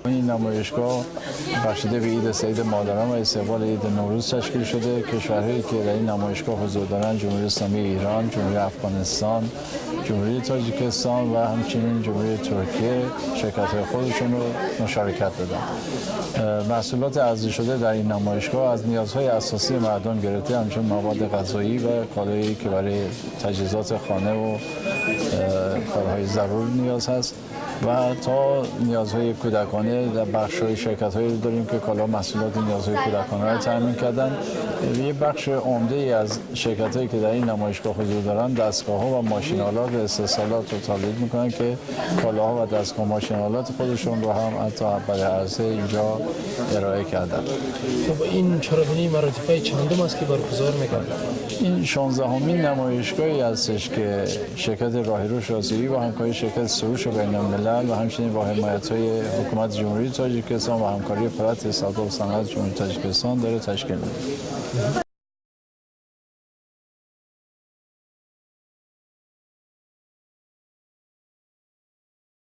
این намоишгоҳ бахшида ба Иди Саиди модарон ва истиқболи Иди Наврӯз ташкил шуда. Кишварҳое ки дар ин намоишгоҳ ҳузур доранд: Ҷумҳурии Исломии Эрон, Ҷумҳурии Афғонистон, Ҷумҳурии Тоҷикистон ва ҳамчунин Ҷумҳурии Туркия ширкатҳои худашонро мушорикат доданд. Маҳсулоти арзишшуда дар ин намоишгоҳ аз ниёзҳои асосии мардум гирифта, ҳамчун маводи ғизоӣ ва колое ки барои таҷҳизоти хона ва корҳои зарур ниёз ҳаст ва то ниёзҳои кӯдакона. Дар бахшҳои ширкатҳое дорем ки кола, маҳсулоти ниёзҳои кӯдаконаро таъмин карданд. یه بخش عمده ای از شرکت‌هایی که در این نمایشگاه حضور دارند، دستگاه‌ها و ماشین‌آلات و استحصالات رو تولید می‌کنن که کالاها و دستگاه ماشین‌آلات خودشون رو هم حتی برای عرضه اینجا ارائه کردن. خب، این چهاربینی مراتبه چندم است که برگزار می‌گردد؟ این 16مین نمایشگاهی هستش که شرکت راه رشد آسیایی با همکاری شرکت سروش بین الملل و همچنین با حمایت‌های حکومت جمهوری تاجیکستان و همکاری پرت سودا و صنعت جمهوری تاجیکستان داره تشکیل میده.